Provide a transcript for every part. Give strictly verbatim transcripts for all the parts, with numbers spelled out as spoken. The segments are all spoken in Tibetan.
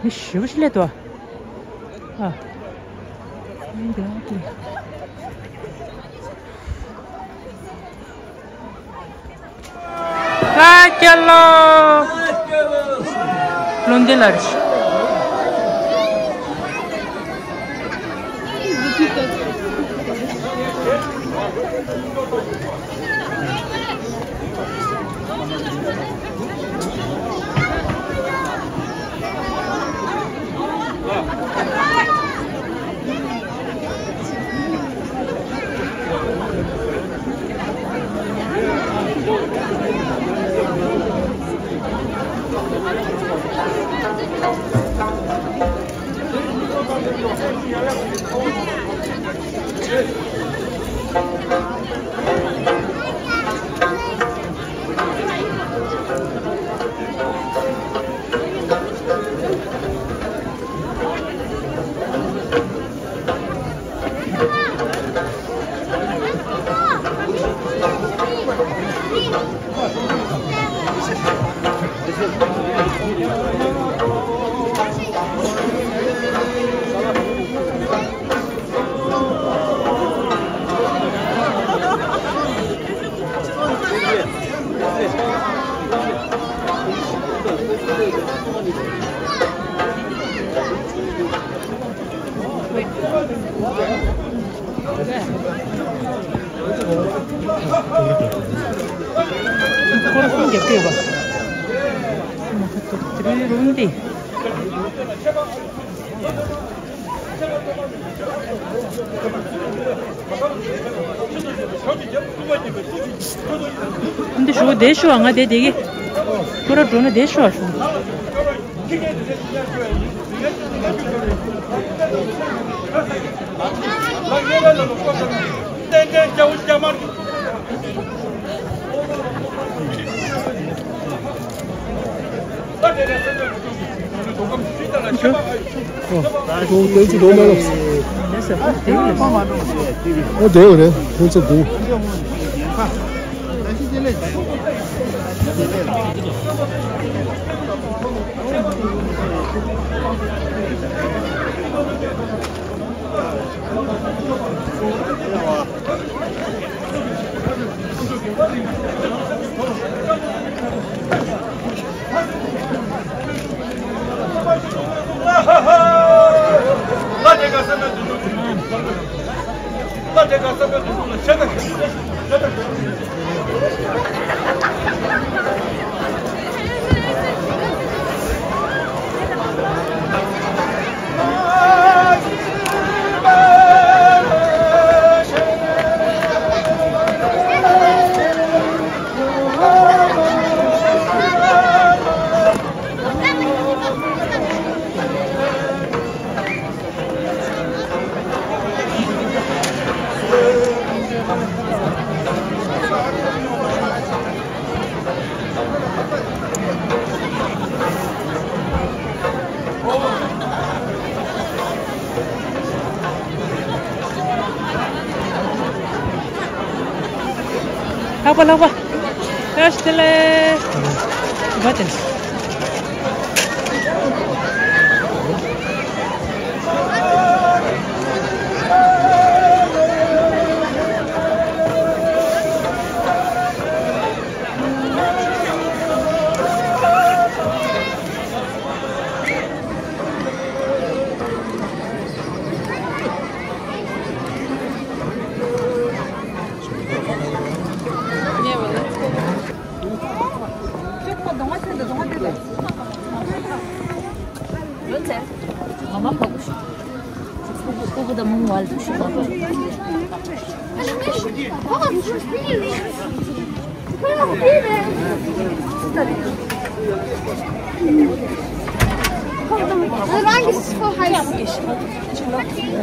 ཞེ་པོ་ཞིག་སླེབས་འདུག་ཨ། ཨ་ཀྱ་ལོ། བློ་འདི་ལ་རེ། ཁོ་རང་ཁོང་རྒྱབ་ཀྱི་ཡོད་པ། ཁོ་མ་ཁ་ཐུག་དེ་རུང་འདི། འདི་ཞུ་བདེ་ཤོག་ང་བདེ་བདེ་གི། ཁོ་རང་འགྲོ་ན་བདེ་ཤོག་ཞུ། ཨོ་དེ་རེད། ཁྱོད་ཚོ་དེ། ལྷག་པ་ལྷག་པ། བཀྲ་ཤིས་བདེ་ལེགས། བ་དན།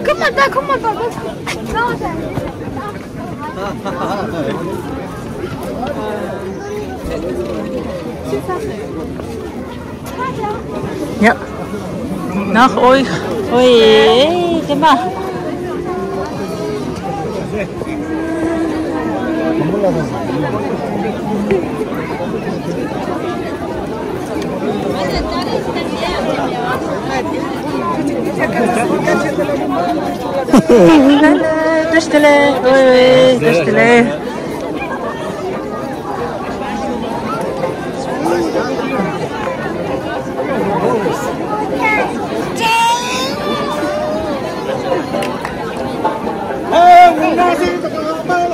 Come on, come on, come on. ཡ། ནག་ཨོའི། ཨོའི། དེ་མ། བཀྲ་ཤིས་བདེ་ལེགས། ཨོའི་ཨོའི། བཀྲ་ཤིས་བདེ་ལེགས།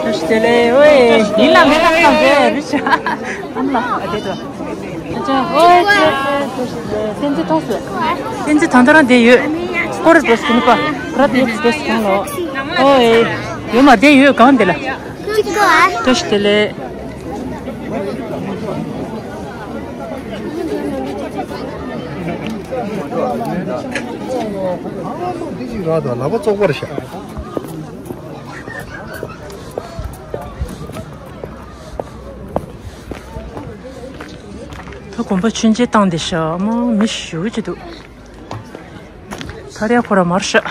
བཀྲ་ཤིས་བདེ་ལེགས། ཨོའི། ཡིན་ལ་མེད་ལ་བསམ་པའི་རི་ཆ་ཨམ་ལ་ཨ་དེ་དུ། ཨོའི། བསྟན་འཛིན་མཐོང་སོང་། བསྟན་འཛིན་ད་ལྟ་རང་བསྡད་ཡོད། སྐོར་ར་འགྲོ་སོང་ནི་པ། ར་དེ་འགྲོ་སོང་ལོ། ཨོའི། ཡོད་མ་བསྡད་ཡོད། གང་བསྡད་ལ། བཀྲ་ཤིས་བདེ་ལེགས། འདི་ཅིག་རག་དང་ལག་པ་བཙོག་པར་བཞག་ད་དགོན་པ་མཆོད་མཇལ་བཏང་བསྡད་ཤག་མ་མི་ཞུ་གི་འདུག་ཐར་ཡ་ཁོ་ར་མར་ཤག་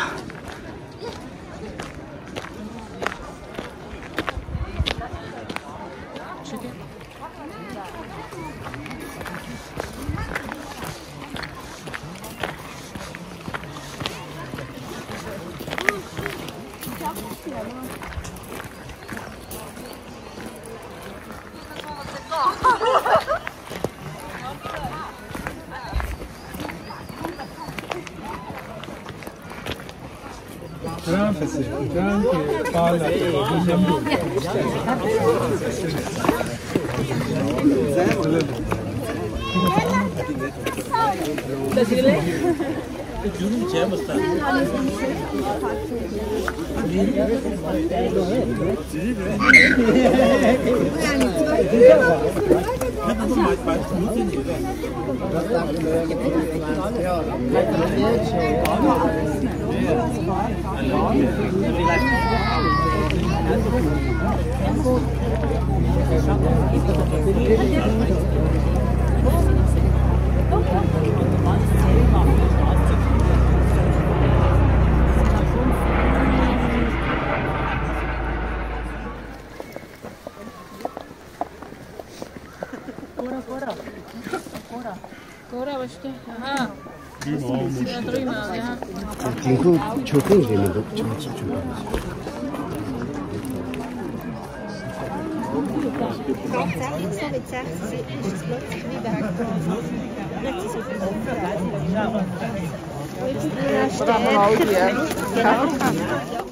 དེང་ཁོང་ཆོས་ཁོངས་རེད་མི་འདུག་ཆོས་ཆོས་ཆོས་ཁོངས།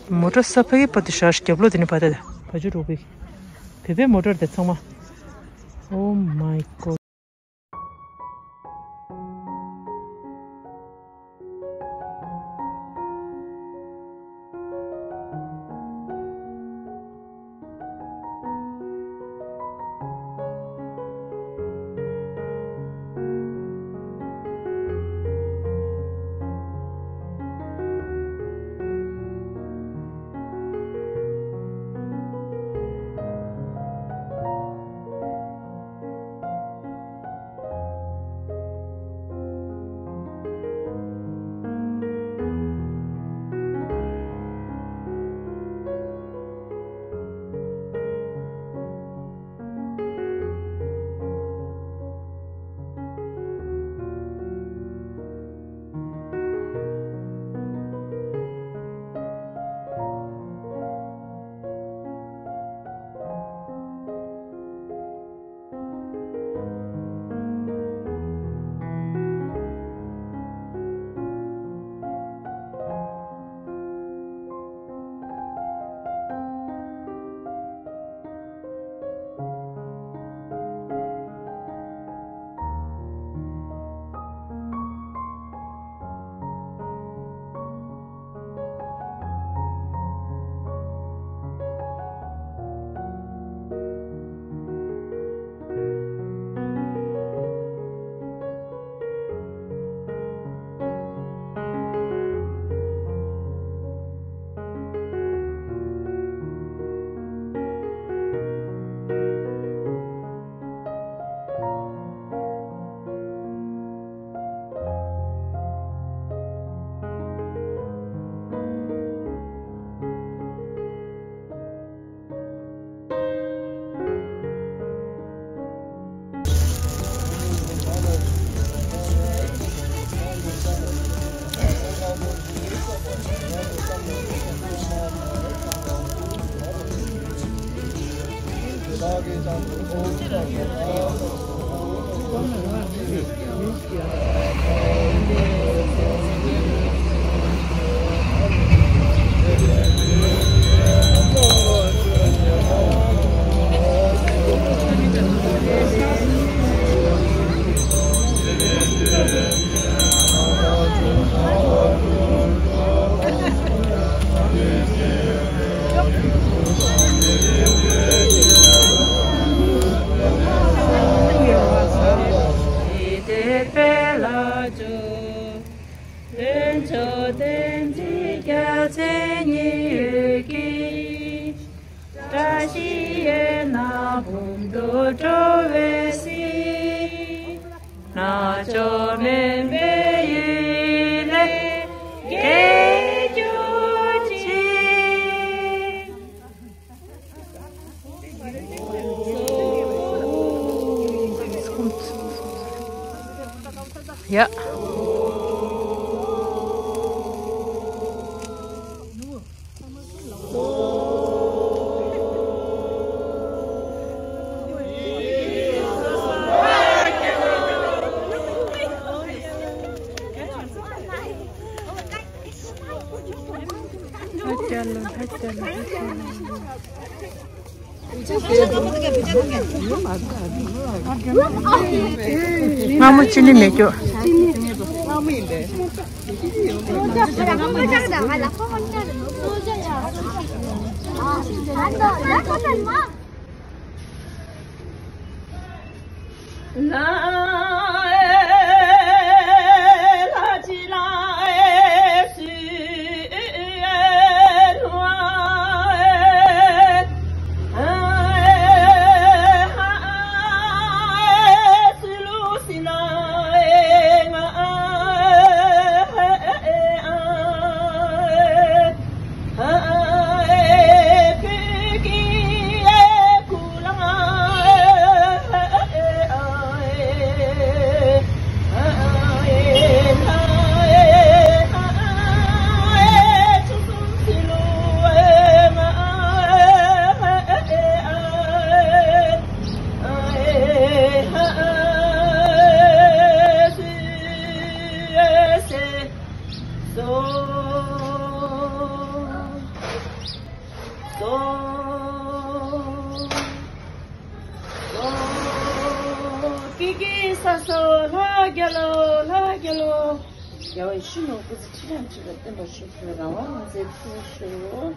མོ་ཊ་ས་ཕ་གི་བར་དུ་བཞག་རྒྱབ་ལོགས་དེ་ནས་བར་དུ་བ་ཅུ་རུ་པི། བོད་པའི་མོ་ཊ་དེ་ཚང་མ། Oh my God. དེ་དཔལ་ལ་འཇུག་ལྷུན་གྱིས་བརྟན་ཅིང་རྒྱལ་མཚན་ཉི་འོད་ཀྱིས། བཀྲ་ཤིས་འོད་སྣང་འབུམ་དུ་སྤྲོ་བའི་ཚེ། རྣལ་འབྱོར་མུན་པའི་གཡུལ་ལས་རྒྱལ་གྱུར་ཅིག་ཡ། སྔ་མོ་ཅི་ནི་མེད་ཀྱོ། ཀི་ཀི་ས་སོ་ལྷ་རྒྱལ་ལོ། ལྷ་རྒྱལ་ལོ། རྒྱལ་བ་ཡིད་བཞིན་ནོར་བུ་ཚེ་ཁྲི་རབས་ཆེ་བའི་བསྟན་པ་ཤུགས་ཆེ་བའི་རང་དབང་ང་ཚེ་ཐུགས་ཞུ།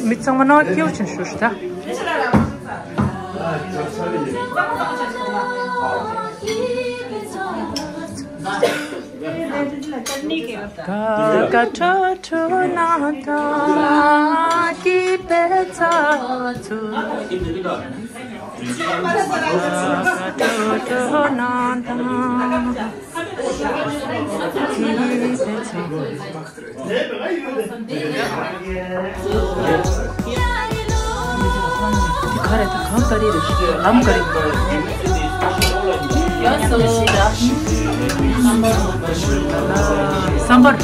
མི་ཚང་མ་ནང་སྐྱེའུ་ཆེན་ཞུ་ཤི་ད། ཀ་ཀ་ཁྲོ་ཁྲོ་ན་ད་ཀི་པེ་ཚ་ཚུ། ཀ་ཀ་ཁྲོ་ཁྲོ་ན་ད་ཀི་པེ་ཚ། འདི་ག་རེད། ད་གང་ལྟ་རེད། ལམ་ག་རེད། ཡ་སོ་ཤི་ར། སམ་བར།